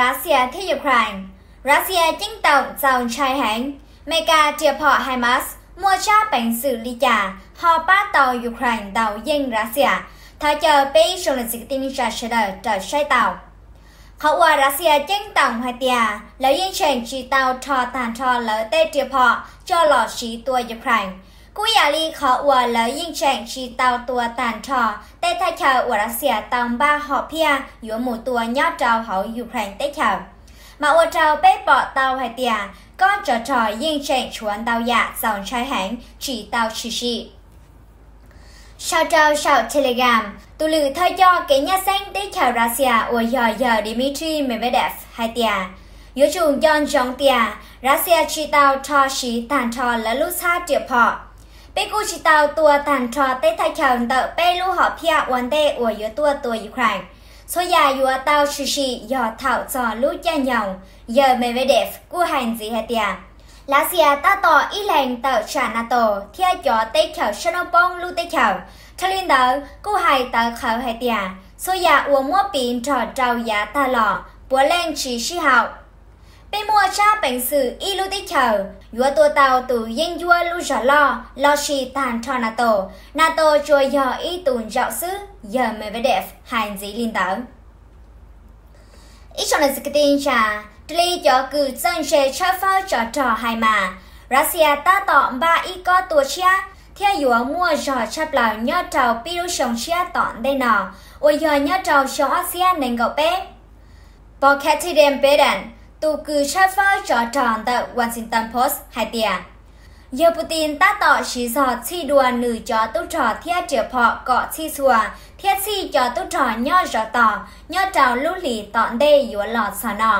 Russia thiab Ukraine. Russia ceeb toom txaus ntshai heev, Meskas riam phom Hamas muaj tsab peev xwm li cas ho pab tau Ukraine ntaus yeej Russia? Thov caw peb ib tsoom niam txiv kwv tij neej tsa sawv daws raws saib tau. Qhov uas Russia ceeb toom hais tias lawv yeej tseem tsis tau rho tag nrho lawv tej riam phom coj los siv tua Ukraine, kuj yam li qhov uas lawv yeej tseem tsis tau tua tag nrho tej thaj chaw uas Russia tau npaj hom phiaj yuav mus tua nyob rau hauv Ukraine teb chaws, mas ua rau peb pom tau hais tias kob tsov rog yeej tseem tshuav ntau yam txaus ntshai heev tsis tau tshwm sim. Sau rau saum Telegram, tus lwm thawj coj kev nyab xeeb teb chaws Russia uas yog yawg Dmitry Medvedev hais tias, yuav tsum nco ntsoov tias Russia tsis tau rho siv tag nrho lawv lub txhab riam phom. Peb kuj tsis tau tua tag nrho tej thaj chaw ntawm peb lub hom phiaj ua ntej uas yuav tuaj tua Ukraine. Txhua yam yuav tau tshwm sim yog thaum txog lub caij nyoog. Yawg Medvedev kuj hais ntxiv hais tias, Russia tab tom ib leeg tawm tsam NATO thiab cov teb chaws sab hnub poob lub teb chaws. Raws li ntawd kuj hais tawv qhawv hais tias txhua yam uas muab piv nrog rau yav tag los puav leej tsis sib haum. Peb muaj tsab peev xwm ib lub teb chaws yuav tua tau tus yeeb ncuab lub zog loj lossis tag nrho NATO. NATO tsuas yog ib tus ntsaum xwb, yawg Medvedev hais ntxiv li ntawd. Ib tsoom niam txiv kwv tij neej tsa, raws li cov kws txawj ntse tshawb fawb tsov rog hais mas, Russia tab tom npaj ib kob tua tshiab thiab yuav muaj zog tshaj plaws nyob rau pib lub xyoo tshiab tom ntej no, uas yog nyob rau xyoo ob txhiab nees nkaum peb. Pov Kathy Dane Bedan, tus kws tshawb fawb tsov rog ntawm Washington Post hais tias, yawg Putin tab tom siv zog txhij dua nws cov tub rog thiab riam phom kom txhij txhua thiab txhij cov tub rog nyob zov tos nyob rau lub hlis tom ntej yuav los txog no.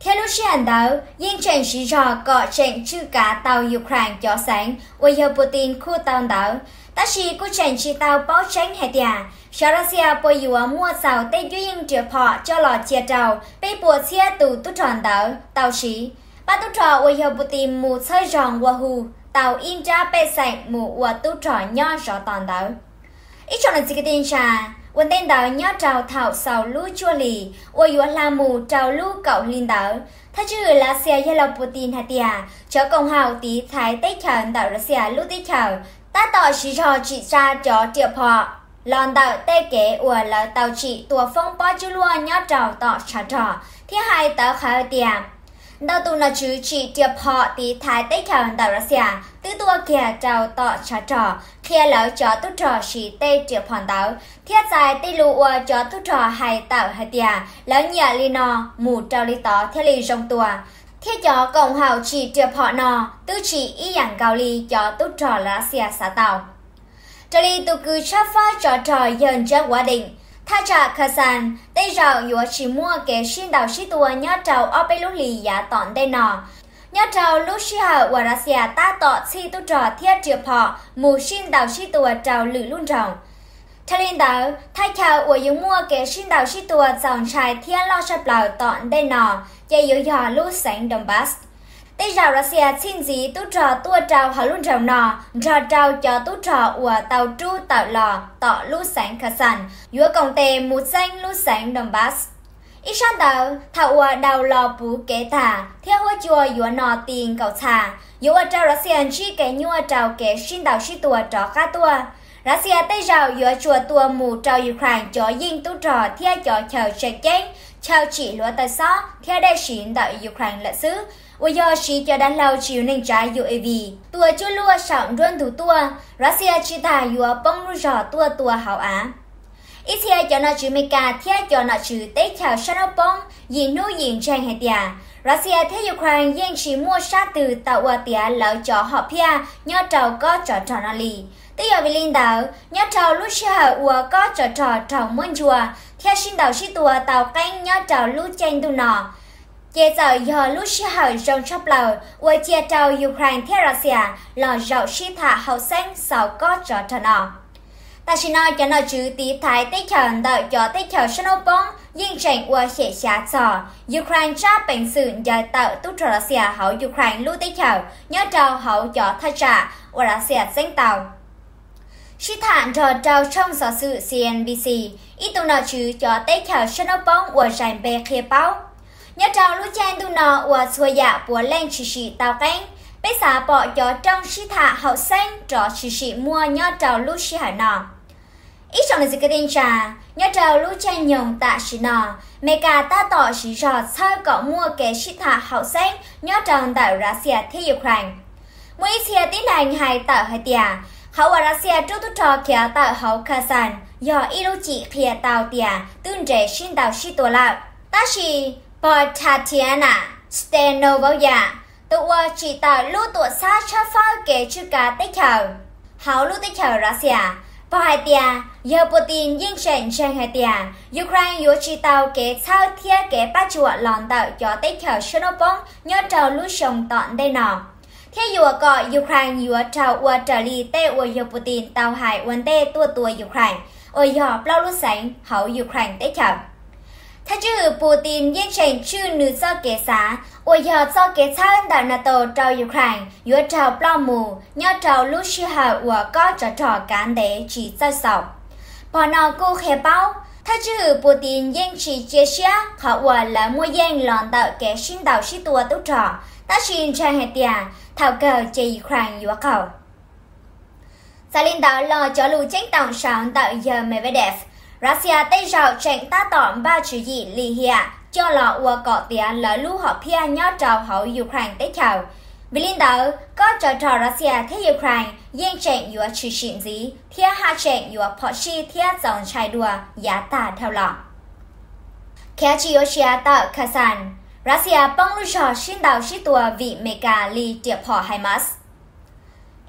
Thiab lub sij hawm ntawd yeej tseem siv zog kom tseem tswj kav tau Ukraine cov xeev uas yawg Putin khuj tau ntawd, tab sis kuj tseem tsis tau paub tseeb hais tias xyov Russia puas yuav muaj txaus tej cuab yeej riam phom coj los cia rau peb puas txhiab tus tub rog ntawd tau siv. Pab tub rog uas yawg Putin mus txhawb zog ua hu tau ib nrab pej xeem mus ua tub rog nyob zov tos ntawd. Ib tsoom niam txiv kwv tij neej tsa, ua ntej ntawd nyob rau thaum xaus lub cuaj hlis uas yuav hla mus rau lub kaum hli ntawd, thawj tswj Russia yawg laus Putin hais tias cov koom haum tiv thaiv teb chaws ntawm Russia lub teb chaws tab tom siv zog tsim tsa cov riam phom los ntawm tej kev uas lawv tau tsim tua foob pob zeb luaj nyob rau tom tshav rog thiab hais tawv qhawv tias ntau tus nom tswv tsim riam phom tiv thaiv teb chaws ntawm Russia twb tuaj kiag rau tom tshav rog qhia lawv cov tub rog siv tej riam phom ntawd thiab txais tej lus uas cov tub rog hais tawm hais tias lawv nyiam li no mus rau li tod thiaj li zoo tua, thiab cov koom haum tsim riam phom no twb tsim ib yam nkaus li cov tub rog Russia xav tau. Raws li tus kws tshawb fawb tsov rog yawg Jack Wading, thaj tsam Kherson tej zaum yuav tsis muaj kev sib ntaus sib tua nyob rau ob peb lub hlis yav tom ntej no, nyob rau lub sij hawm uas Russia tab tom txhij tub rog thiab riam phom mus sib ntaus sib tua rau lwm lub nroog. Raws li ntawd, thaj chaw uas yuav muaj kev sib ntaus sib tua txaus ntshai thiab loj tshaj plaws tom ntej no ces yuav yog lub xeev Donbas. Tej zaum Russia txhij ntxiv tub rog tuaj rau hauv lub nroog no nrog rau cov tub rog uas tau rub tawm los tom lub xeev Kherson yuav koom tes mus txeeb lub xeev Donbas. Ib sab ntawd, thaum uas daus los puv kev tag thiab huab cua yuav no ti nkaus txha, yuav ua rau Russia ntsib kev nyuaj rau kev sib ntaus sib tua rov qab tuaj. Russia tej zaum yuav tsuas tua mus rau Ukraine cov yeej tub rog thiab cov chaw tseem ceeb, chaw tsim hluav taws xob thiab dej siv ntawm Ukraine lawm xwb, uas yog siv cov dav hlau tsis yug neeg tsav U A V tua cuaj luaj saum nruab ntug tuaj. Russia tsis tas yuav poob lub zog tuaj tua hauv av. Ib txhia cov nom tswv Amelikas thiab cov nom tswv teb chaws sab hnub poob yim hnub yim ntseeg hais tias Russia thiab Ukraine yeej tsis muaj sab twg tau ua tiav lawv cov hom phiaj nyob rau kob tsov rog no li. Twb yog vim li ntawd, nyob rau lub sij hawm uas kob tsov rog raug muab ncua thiab sib ntaus sib tua tau qeeb nyob rau lub caij ntuj no, ces txawm yog lub sij hawm zoo tshaj plaws uas cia rau Ukraine thiab Russia los zaum sib tham haum xeeb xaus kob tsov rog no. Tam sim no cov nom tswv tiv thaiv teb chaws ntawm cov teb chaws sab hnub poob yeej tseem ua xyem xyav txog Ukraine tsab peev xwm ncaws tawm tub rog Russia hauv Ukraine lub teb chaws nyob rau hauv cov thaj tsam uas Russia txeeb tau. Sib tham nrog rau tshooj xov xwm C N B C, ib tug nom tswv cov teb chaws sab hnub poob uas zais npe qhia paub Nyob rau lub caij ntuj no uas txhua yam puav leej tshwm sim tau qeeb, peb xav pom cov rooj sib tham haum xeeb rov tshwm sim muaj nyob rau lub sij hawm no. Ib tsoom niam txiv kwv tij neej tsa, nyob rau lub caij nyoog tam sim no, Amelikas tab tom siv zog txhawb kom muaj kev sib tham haum xeeb nyob rau ntawm Russia thiab Ukraine. Muaj ib txhia tib neeg hais tawm hais tias qhov uas Russia rub tub rog khiav tawm hauv Kherson yog ib lub cim qhia tau tias twb nres sib ntaus sib tua lawm. Tab sis pog Tatiana Stenovaya, tus uas tsim tawm lub tuam txhab tshawb fawb kev tswj kav teb chaws hauv lub teb chaws Russia, pog hais tias yawg Putin yeej tseem ntseeg hais tias Ukraine yuav tsis tau kev txhawb thiab kev pab tsuam los ntawm cov teb chaws suab hnub poob nyob rau lub xyoo tom ntej no, thiab yuam kom Ukraine yuav raug ua raws li tej uas yawg Putin tau hais ua ntej tuaj tua Ukraine, uas yog plaub lub xeev hauv Ukraine teb chaws. Thawj tswj hwm Putin yeej tseem tswj nws txoj kev xav uas yog txoj kev txhawb ntawm NATO rau Ukraine yuav raug ploj mus nyob rau lub sij hawm uas kob tsov rog kav ntev tsis txawj xaus. Pog no kuj qhia paub thawj tswj hwm Putin yeej tsis cia siab qhov uas lawv muaj yeej los ntawm kev sib ntaus sib tua tub rog, tab sis ntseeg hais tias thaum kawg ces Ukraine yuav qaug. Txawm li ntawd los cov lus ceeb toom saud ntawm yawg Medvedev, Russia tej zaum tseem tab tom npaj tswv yim lim hiam coj los ua kom tiav lawv lub hom phiaj nyob rau hauv Ukraine teb chaws. Vim li ntawd, kob tsov rog Russia thiab Ukraine yeej tseem yuav tshwm sim ntxiv thiab haj tseem yuav phom sij thiab txaus ntshai dua yav tag dhau los. Khiav tsis yuav siav tawm Kherson, Russia poob lub zog sib ntaus sib tua vim Amelikas li riam phom HIMARS.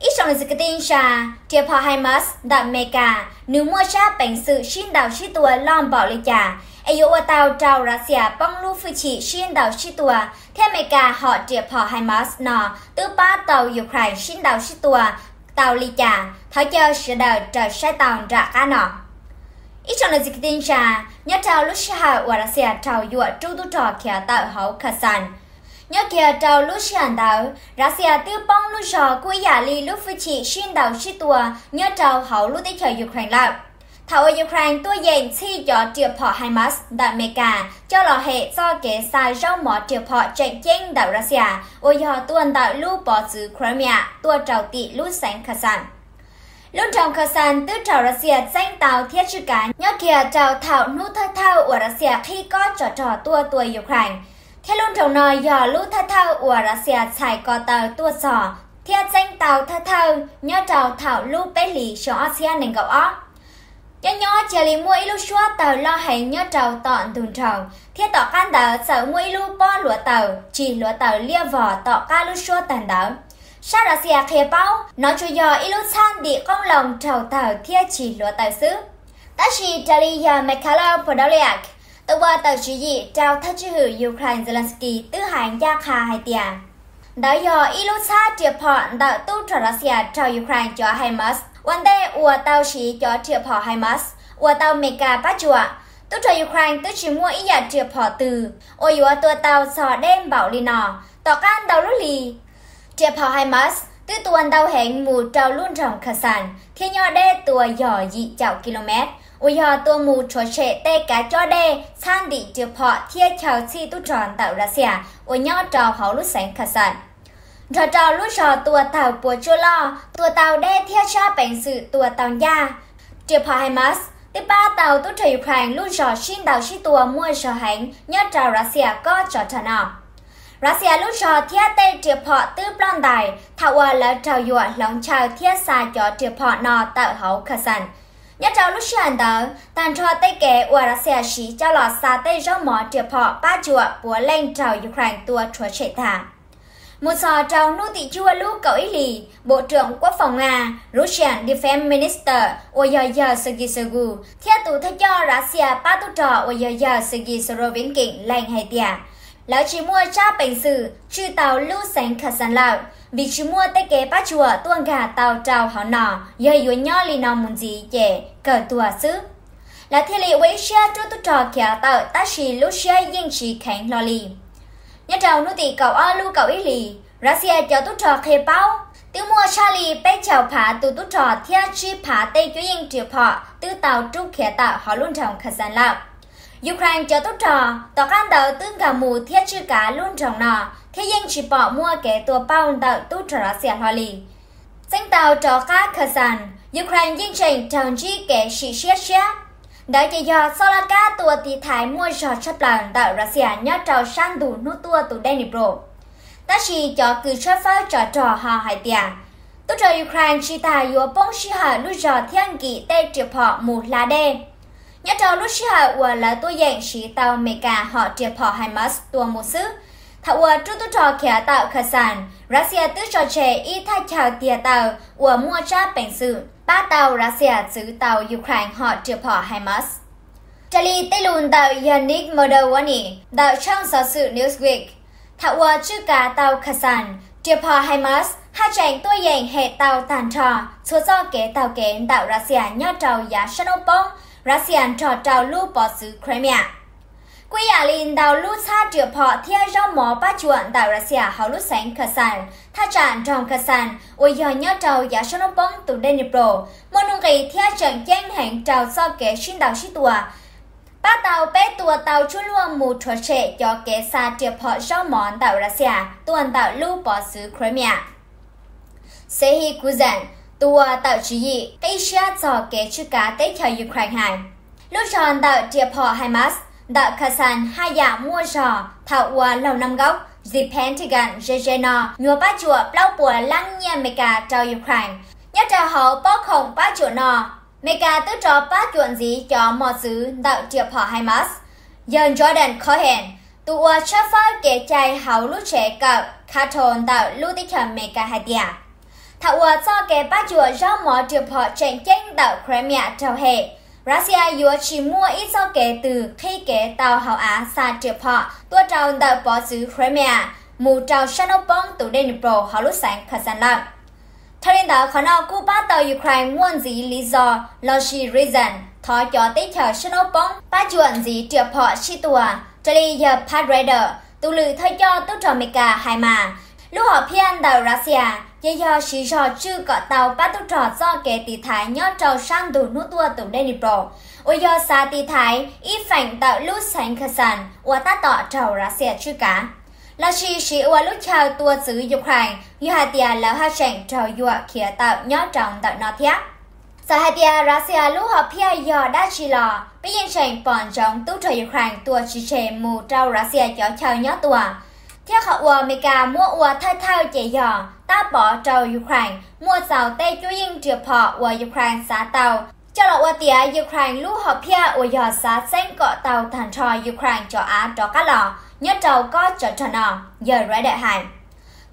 Ib tsoom niam txiv kwv tij neej tsa, riam phom HIMARS ntawm Amelikas nws muaj sab peev xwm sib ntaus sib tua loj npaum li cas es yuav ua tau rau Russia poob lub hwj chim sib ntaus sib tua, thiab Amelikas hom riam phom HIMARS no twb pab tau Ukraine sib ntaus sib tua tau li cas? Thov caw sawv daws raws saib tau nram qab no. Ib tsoom niam txiv kwv tij neej tsa, nyob rau lub sij hawm uas Russia raug yuam rub tub rog khiav tawm hauv Kherson, nyob kiag rau lub sij hawm ntawd Russia twb poob lub zog kuj ib yam li lub hwj chim sib ntaus sib tua nyob rau hauv lub teb chaws Ukraine lawm. Thaum uas Ukraine tuaj yeem txhij cov riam phom HIMARS ntawm Amelikas coj los hem txoj kev xa zaub mov riam phom tseem ceeb ntawm Russia uas yog tuaj ntawm lub pov txwv Crimea tuaj rau tim lub xeev Kherson. Lub nroog Kherson twb raug Russia txeeb tau thiab tswj kav nyob kiag rau thaum hnub thawj thawj uas Russia qhib kob tsov rog tuaj tua Ukraine, thiab lub nroog no yog lub thawj thawj uas Russia txhais ko taw tuaj txog thiab txeeb tau thawj thawj nyob rau thaum lub peb hlis xyoo ob txhiab nees nkaum ob. Nyob nyob cia li muaj ib lub suab tawg loj heev nyob rau tom ntug nroog, thiab tom qab ntawd txawm muaj ib lub pob hluav taws cig hluav taws liab vog tom qab lub suab tawg ntawd. Sab Russia qhia paub nov tsuas yog ib lub txhab ntim qoob loo raug tawg thiab cig hluav taws xwb. Tab sis raws li yawg Mykhailo Podolyak, tus uas tawm tswv yim rau thawj tswj hwm Ukraine Zelensky twb hais ncaj qha hais tias ntawd yog ib lub txhab riam phom ntawm tub rog Russia raug Ukraine cov HIMARS. Ua ntej uas tau siv cov riam phom HIMARS uas tau Amelikas pab tsuam, tub rog Ukraine twb tsis muaj ib yam riam phom twg uas yuav tua tau txog deb npaum li no. Tom qab ntau lub hlis, riam phom HIMARS twb tua ntau heev mus rau lub nroog Kherson thiab nyob deb tua yog yim caum kilomev, uas yog tua mus rhuav tshem tej kav cob dej, txhab ntim riam phom thiab chaw txhij tub rog ntawm Russia uas nyob rau hauv lub xeev Kherson. Nrog rau lub zog tua tawg puas tsuaj loj, tua tau deb thiab sab peev xwm tua tau ncaj, riam phom HIMARS twb pab tau tub rog Ukraine lub zog sib ntaus sib tua muaj zog heev nyob rau Russia kob tsov rog no. Russia lub zog thiab tej riam phom twb ploj ntais thaum uas lawv raug yuam hloov chaw thiab xa cov riam phom no tawm hauv Kherson. Nyob rau lub sij hawm ntawd, tag nrho tej kev uas Russia siv coj los xa tej zaub mov riam phom pab tsuam puav leej raug Ukraine tua rhuav tshem tag. Mus txog rau hnub tim cuaj lub kaum ib hlis, Bộ trưởng Quốc phòng Nga, Russian Defense Minister, uas yog yawg Sergei Shoigu, thiab tus thawj coj Russia pab tub rog uas yog yawg Sergei Surovikin lees hais tias lawv tsis muaj tsab peev xwm tswj tau lub xeev Kherson lawm, vim tsis muaj tej kev pab tsuam tuaj nkag tau rau hauv no, yog yuav nyob li no mus ntxiv ces kawg tuag xwb. Lawv thiaj li ua ib siab rub tub rog khiav tawm tab sis lub siab yeej tsis kheev hlo li. Nyob rau hnub tim kaum ob lub kaum ib hlis, Russia cov tub rog qhia paub twb muaj tshaj li peb caug phav tus tub rog thiab tsib phav tej cuab yeej riam phom twb tau rub khiav tawm hauv lub nroog Kherson lawm. Ukraine cov tub rog tom qab ntawd twb nkag mus thiab tswj kav lub nroog no, thiab yeej tsis pom muaj kev tua pauj ntawm tub rog Russia hlo li. Txeeb tau rov qab Kherson, Ukraine yeej tseem raug ntsib kev sim siab tshiab. Ntawd ces yog txoj laj kab tua tiv thaiv muaj zog tshaj plaws ntawm Russia nyob rau sab ntug hnub tuaj tus dej Dnipro. Tab sis cov kws tshawb fawb tsov rog ho hais tias, tub rog Ukraine tsis tas yuav poob sij hawm lub zog thiab nkim tej riam phom mus hla dej. Nyob rau lub sij hawm uas lawv tuaj yeem siv tau Amelikas hom riam phom HIMARS tua mus xwb, thaum uas rub tub rog khiav tawm Kherson, Russia twb tso tseg ib thaj chaw tiag taw uas muaj tsab peev xwm pab tau Russia txwv tau Ukraine hom riam phom HIMARS. Raws li tej lus ntawm Yannick Moldavoni ntawm tshooj xov xwm Newsweek, thaum uas tswj kav tau Kherson, riam phom HIMARS haj tseem tuaj yeem hem tau tag nrho txhua txoj kev taug kev ntawm Russia nyob rau yav sab hnub poob Russia nrog rau lub pov txwv Crimea. Kuj ib yam li ntau lub txhab riam phom thiab zaub mov pab cuam ntawm Russia hauv lub xeev Kherson, thaj tsam nroog Kherson uas yog nyob rau yav sab hnub poob tus dej Dnipro, muaj nuj nqis thiab tseem ceeb heev rau txoj kev sib ntaus sib tua, pab tau peb tua tau tsuab luaj mus rhuav tshem cov kev xa riam phom zaub mov ntawm Russia tuaj ntawm lub pov txwv Crimea. Serhiy Khuzan, tus uas tawm tswv yim qib siab txog kev tswj kav teb chaws Ukraine hais, lub zog ntawm riam phom HIMARS ntawm Kherson haj yam muaj zog thaum uas Log Nam Nkaub The Pentagon ze ze no nyuag pab cuam plaub puas lab nyiaj Amelikas rau Ukraine. Nyob rau hauv pob khoom pab cuam no, Amelikas twb rov pab cuam ntxiv cov mos txwv ntawm riam phom HIMARS. Yawg Jordan Cohen, tus uas tshawb fawb kev cai hauv lub tsev kawm Capitol ntawm lub teb chaws Amelikas hais tias, thaum uas txoj kev pab cuam zaub mov riam phom tseem ceeb ntawm Crimea raug hem, Russia yuav tsis muaj ib txoj kev twg qhib kev tau hauv av xa riam phom tuaj rau ntawm pov txwv Crimea mus rau sab hnub poob tus dej Dnipro hauv lub xeev Kherson lawm. Dhau li ntawd, qhov no kuj pab tau Ukraine muaj ntxiv li zog lossis reason thov cov teb chaws sab hnub poob pab cuam ntxiv riam phom sib tua. Raws li yawg Pat Ryder, tus lwm thawj coj tub rog Amelikas hais mas, lub hom phiaj ntawm Russia ces yog siv zog tswj kom tau pab tub rog txoj kev tiv thaiv nyob rau sab ntug hnub tuaj tus dej Dnipro, uas yog xav tiv thaiv ib feem ntawm lub xeev Kherson uas tab tom raug Russia tswj kav, lossis siv ua lub chaw tua txwv Ukraine yog hais tias lawv haj tseem raug yuam khiav tawm nyob rau ntawm no thiab. Txawm hais tias Russia lub hom phiaj yog dab tsi los peb yeej tseem pom ntsoov tub rog Ukraine tua tsis tseg mus rau Russia cov chaw nyob tua, thiab qhov uas Amelikas muab ua thawj thawj ces yog tab pov rau Ukraine muaj txaus tej cuab yeej riam phom uas Ukraine xav tau, coj los ua tiav Ukraine lub hom phiaj uas yog xav txeeb kom tau tag nrho Ukraine cov av rov qab los nyob rau kob tsov rog no, yawg Ryder hais.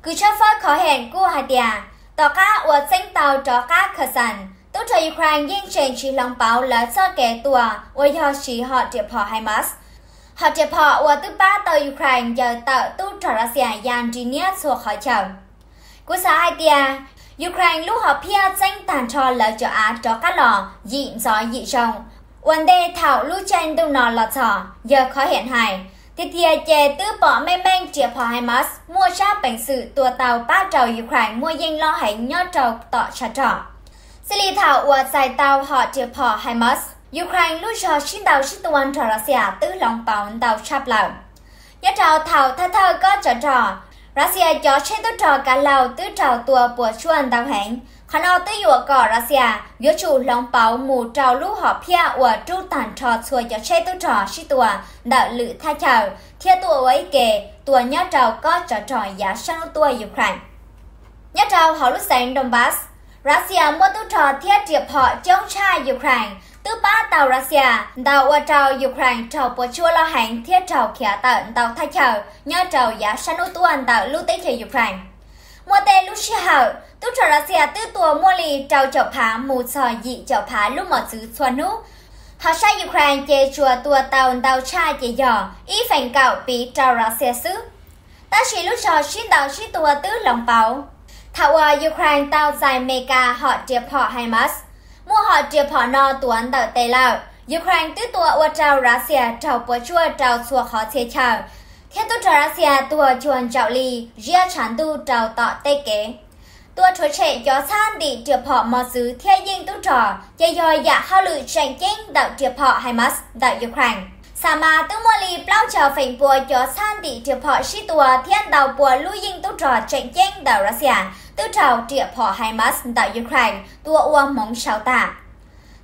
Kws tshawb fawb Cohen kuj hais tias, tom qab uas txeeb tau rov qab Kherson, tub rog Ukraine yeej tseem tsis hloov pauv lawv txoj kev tua uas yog siv hom riam phom HIMARS, hom riam phom uas twb pab tau Ukraine ncaws tawm tub rog Russia ya nri niab txhua qhov chaw. Kuv xav hais tias, Ukraine lub hom phiaj txeeb tag nrho lawv cov av rov qab los yim ntxov yim zoo. Ua ntej thaum lub caij ntuj no los txog, yawg Cohen hais, tiag tiag ces twb pom meej meej riam phom HIMARS muaj tsab peev xwm tua tau pab rau Ukraine muaj yeej loj heev nyob rau tom tshav rog. Txij li thaum uas txais tau hom riam phom HIMARS, Ukraine lub zog sib ntaus sib tua nrog Russia twb hloov pauv ntau tshaj plaws. Nyob rau thaum thawj thawj kob tsov rog, Russia cov tsheb tub rog kav laug twb raug tua puas tsuaj ntau heev. Qhov no twb yuam kom Russia yuav tsum hloov pauv mus rau lub hom phiaj uas rub tag nrho txhua cov tsheb tub rog sib tua ntawm lwm thaj chaw thiab tuaj ua ib ke tua nyob rau kob tsov rog yav sab hnub tuaj Ukraine. Nyob rau hauv lub xeev Donbas, Russia muaj tub rog thiab riam phom coob tshaj Ukraine twb pab tau Russia ntaus ua rau Ukraine raug puas tsuaj loj heev thiab raug khiav tawm ntau thaj chaw nyob rau yav sab hnub tuaj ntawm lub teb chaws Ukraine. Muaj tej lub sij hawm tub rog Russia twb tua muaj li rau caum phav mus txog yim caum phav lub mos txwv txhua hnub, ho saib Ukraine ces tsuas tua tau ntau tshaj ces yog ib feem kaum piv rau Russia xwb. Tab sis lub zog sib ntaus sib tua twb hloov pauv. Thaum uas Ukraine tau txais Amelikas hom riam phom HIMARS, muaj hom riam phom no tuav ntawm tes lawm, Ukraine twb tua ua rau Russia raug puas tsuaj rau txhua qhov txhia chaw, thiab tub rog Russia tuag cuag ntsaum li ziab tshav ntuj rau tom tej kev. Tua rhuav tshem cov txhab ntim riam phom mos txwv thiab yeej tub rog ces yog yam hauj lwm tseem ceeb ntawm riam phom HIMARS ntawm Ukraine. Xam mas twb muaj li plaub caug feem pua cov txhab ntim riam phom sib tua thiab ntau pua lub yeej tub rog tseem ceeb ntawm Russia twb raug riam phom HIMARS ntawm Ukraine tua ua hmoov sau tag.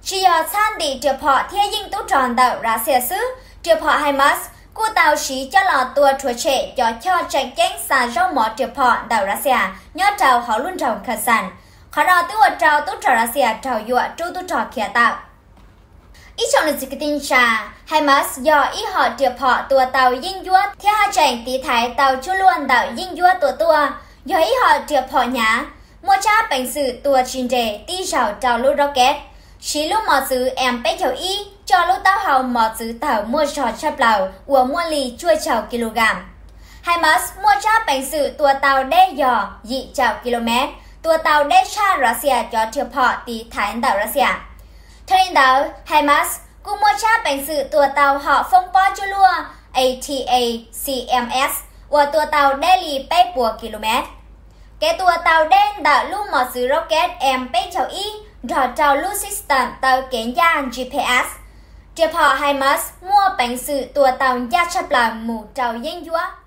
Tsis yog txhab ntim riam phom thiab yeej tub rog ntawm Russia xwb, riam phom HIMARS kuj tau siv coj los tua rhuav tshem cov choj tseem ceeb xa zaub mov riam phom ntawm Russia nyob rau hauv lub nroog Kherson. Qhov no twb ua rau tub rog Russia raug yuam rub tub rog khiav tawm. Ib tsoom niam txiv kwv tij neej tsa, HIMARS yog ib hom riam phom tua tau yeeb ncuab thiab haj tseem tiv thaiv tau cuaj luaj ntawm yeeb ncuab tua tuaj. Yog ib hom riam phom hnyav, muaj tsab peev xwm tua tsis nres tib zaug rau lub rocket, siv lub mos txwv M peb caug ib coj lub taub hau mos txwv tawg muaj zog tshaj plaws uas muaj li cuaj caug kilogram. HIMARS muaj tsab peev xwm tua tau deb yog yim caum kilomev, tua tau deb tshaj Russia cov riam phom tiv thaiv ntawm Russia. Dhau li ntawd, HIMARS kuj muaj tsab peev xwm tua tau hom foob pob cuaj luaj ATACMS uas tua tau deb li peb puas kilomev. Kev tua tau deb ntawm lub mos txwv rocket M peb caug ib nrog rau lub system taw kev ncaj GPS. Riam phom HIMARS muaj peev xwm tua tau ncaj tshaj plaws mus rau yeeb ncuab.